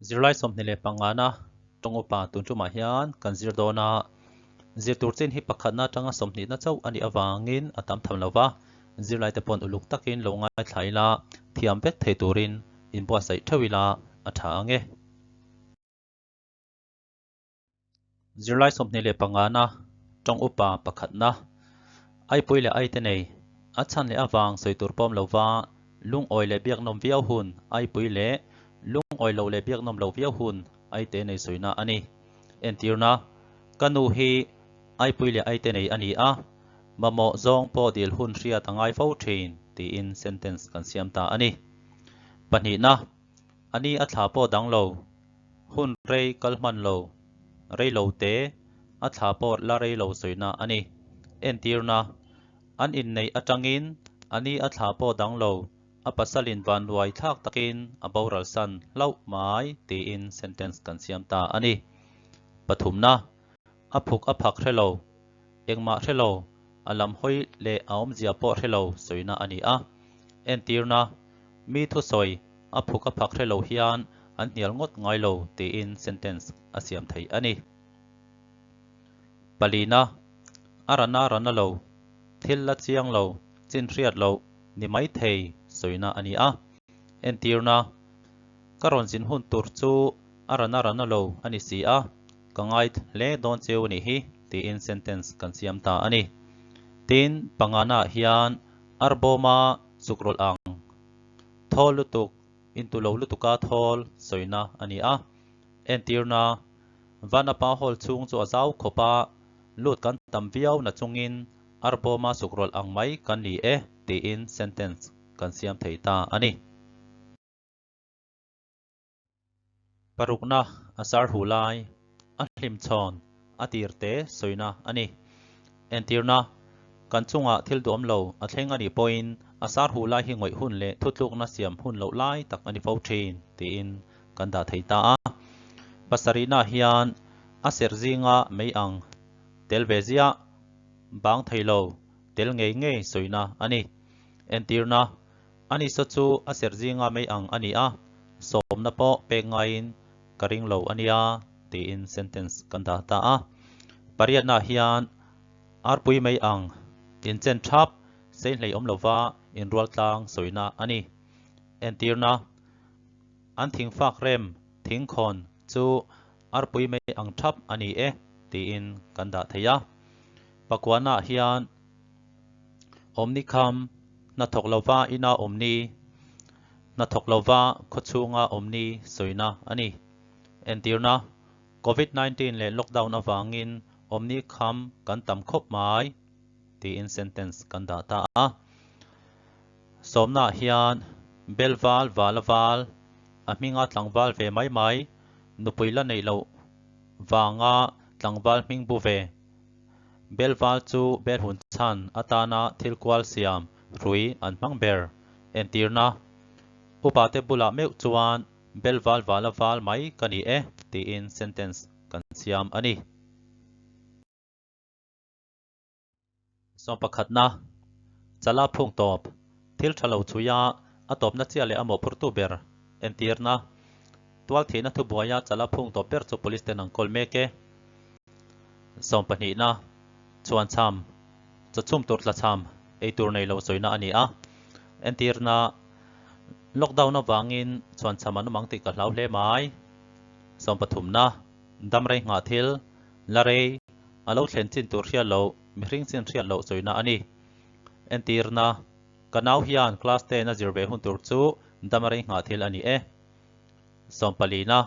Zirlai 25na tawng upa tun tumah hian kan zir dawn a, zir tur chin hi pakhatna atanga sawmhnihna chauh a nih avangin a tam tham lo va, zirlaite pawn uluk takin lo ngaithla ila thiam vek thei turin inbuatsaih theuh ila a tha ang e. Zirlai 25na tawng upa pakhatna Aipui leh Aite nei a chhan leh avang sawi tur pawm lova lungawi leh biaknawm viau hun Aipui leh lungawi lo leh biaknawm lo viau hun Aite nei sawina a ni. Entirna, Ka nu hi Aipui leh Aite nei a ni a, mamawh zawng pawh dil hun hriat a ngai fo thin tiin sentence kan siam ta a ni. Pahnihna, A ni a thla pawh dang lo. Hun rei kal hman lo, rei lo te, a thla pawh la rei lo sawina a ni. Entirna, An inneih atangin a ni a thla pawh dang lo, a pasalin vanluai thlak takin a boral san hlauh mai tiin sentence kan siam ta a ni. Pathumna, A phuk a phak hre lo, engmah hre lo, a lam hawi leh a awmzia pawh hre lo sawina a ni a. Entirna, Mi thusawi a phuk a phak hre lo hian an hnial ngawt ngai lo tiin sentence a siam theih a ni. Palina, A rana rana lo, thil la chiang lo, chin hriat loh ni mai thei sawina a ni a. Entirna, Ka rawn zin hun tur chu a rana rana lo a ni si a, ka ngai hle dawn cheu a nih hi tiin sentence kan siam ta a ni. Tin, pangana hian arbawma chuk rawlh ang. Thawl lutuk, intu lo lutuka thawl sawina a ni a. Entirna, Vanapa Hall chhung chu a zau khawp a, lut kan tam viau na chungin arbawma suk rawlh ang mai kan ni e tiin sentence kan siam thei ta a ni. Parukna, a sar hu lai, a hlimchhawn, a tir te sawina a ni. Entirna, Kan chungah thil duam lo a thleng a nih pawhin a sar hu lai hi ngawih hun leh thutlukna siam hun loh lai tak a ni fo thin tiin kan dah thei ta a. Pasarihna hian a serh zinga mei ang tel ve ziah, bang thei lo, tel ngei ngei sawina a ni. Entirna, Ani saw chu a serh zinga mei ang a ni a, sawmna pawh pek ngaiin ka ring lo a nia tiin sentence kan dah ta a. Pariatnaah hian arpui mei ang inchen thap sei hlei awm lova inrual tlang sawina a ni. Entirna, An thingfak rem thingkhawn chu arpui mei ang thap a ni e tiin kan dah thei a. Pakuanaah hian Awmni kham, hnathawk lova ina awmni, hnathawk lova khawchhunga awmni sawina a ni. Entirna, Covid 19 leh lockdown avangin awmni kham kan tam khawp mai tiin sentence kan dah ta a. Sawmnaah hian bel val val a val, a hminga tlangval ve mai mai, nupui la neih loh vanga tlangval hming bu ve. Belval chu belhun chhan atana thil kual siam hrui an hmang ber. Entirna, Upate bulah meuh chuan Belval vala val mai ka ni e tiin sentence kan siam a ni. Sawmpakhatna, Chala phung tawp, thil tha lo chhuia a tawpna chiah leh a mawhphurtu ber. Entirna, Tualthihna thubuaia chala phung tawp ber chu police ten an kawl mek e. Sawmpahnihna, Chhuanchham, Chawchhum tur tlachham, ei tur nei lo sawina a ni a. Entirna, Lockdown avangin chhuanchham an awm ang tih ka hlau hle mai. Sawmpathumna, Damrei nghah thil, la rei, a lo thlen chin tur hriat loh, mihring chin hriat loh sawina a ni. Entirna, Ka nau hian class ten a zir ve hun tur chu damrei nghah thil a ni e. Sawmpalina,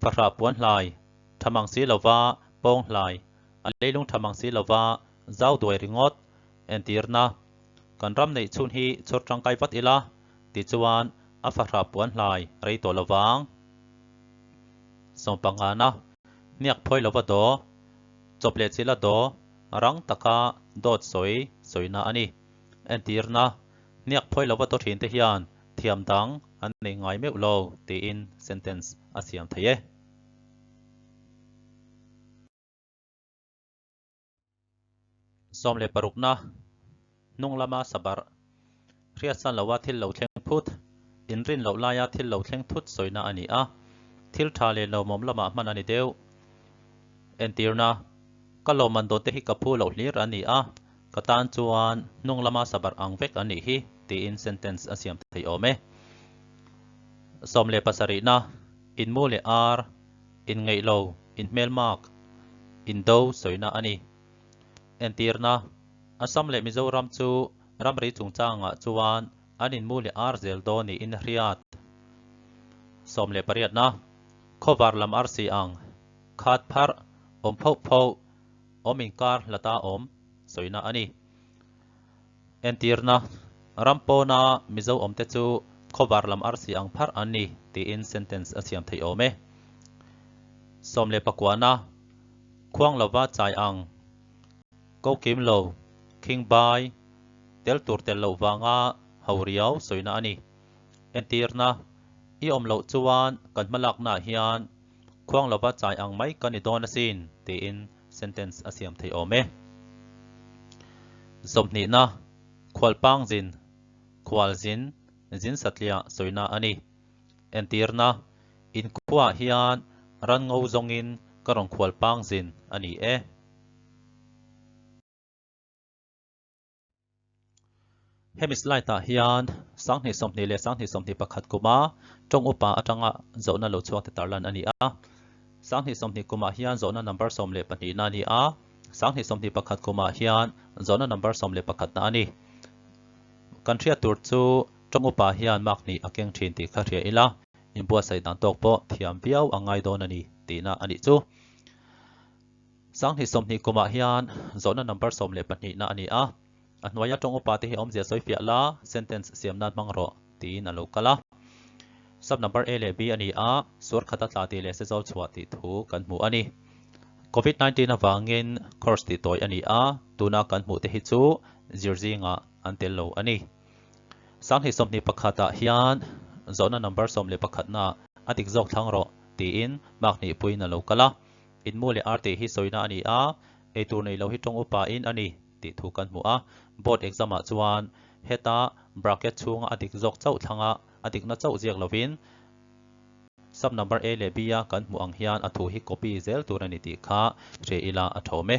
Fahrah puan hlai, tha mang si lova pawng hlai, a leilung tha mang si lova zau duai ringawt, entirna, Kan ram neih chhun hi chhawr tangkai vat ila, tichuan a fahrah puan hlai rei tawh lovang. Sawmpangana, Hniak phawi lova daw, chawp leh chila daw, rang taka dawt sawi sawina a ni. Entirna, Hniak phawi lova daw thinte hian thiam dang an nei ngai meuh lo tiin sentence a siam thei e. 16na, Hnung lama sabarh, hriatsan loa thil lo thleng phut, inrin loh laia thil lo thleng thut sawina a ni a. Thil tha leh lawmawm lamah hman a ni deuh. Entirna, Ka lawmman dawnte hi ka phu loh hlir a ni a, ka tan chuan hnung lama sabar ang vek a nih hi, tiin sentence a siam thei awm e. 17na, Inmu leh ar, inngeih lo, inhmelmak, indo sawina a ni. Entirna, Assam leh Mizoram chu ramri chungchangah chuan an inmu leh ar zel dawn niin a hriat. 18na, Khawvar lam arsi ang, khat pharh, awm phoh phoh, awm inkar hlata awm, sawina a ni. Entirna, Ram pawna Mizo awmte chu khawvar lam arsi ang pharh an ni tiin sentence a siam theih awm e. 19na, Khuang lova chai ang, ko kim lo, khing bai, tel tur tel loh vanga ho riau sawina a ni. Entirna, I awm loh chuan kan hmalaknaah hian khuang lova chai ang mai ka ni dawn asin tiin sentence a siam thei awm e. 20na, Khualpang zin, khual zin, zin satliah sawina a ni. Entirna, Inkhuaah hian ran ngo zawngin ka rawn khualpang zin a ni e. Hemi slide ah hian 2020 leh 2021 kuma tawng upa atanga zawhna lo chhuak te tarlan a ni a. 2020 kumah hian zawhna number 12 na a ni a, 2021 kumah hian zawhna number 11 na a ni. Kan hriat tur chu tawng upa hian mark hnih a keng thin tih kha hria ila, inbuatsaih dan tawk pawh thiam viau a ngai dawn a ni tihna a nih chu. 2020 kumah hian zawhna number 12 na a ni a, a hnuaia tawng upa te hi awmzia sawi fiah la, sentence siam nan hmang rawh tiin a lo kal a. Sub number A leh B a ni a, suar khat a tla tih leh sezawl chhuah tih thu kan hmu a ni. Covid 19 avangin course tih tawi a ni a, tuna kan hmuh te hi chu zir zingah an tel lo a ni. 2021 ah hian zawhna number 11 na a dik zawk thlang rawh tiin mark hnih puiin a lo kal a. Inmu leh ar tih hi sawina a ni a, eitur nei lo hi tawng upa in a ni tih thu kan hmu a. Board exam ah chuan heta bracket chhunga a dik zawk chauh thlanga a dikna chauh ziak lovin sub number A leh B a kan hmuh ang hian a thu hi copy zel tur a ni tih kha hre ila a thawm e.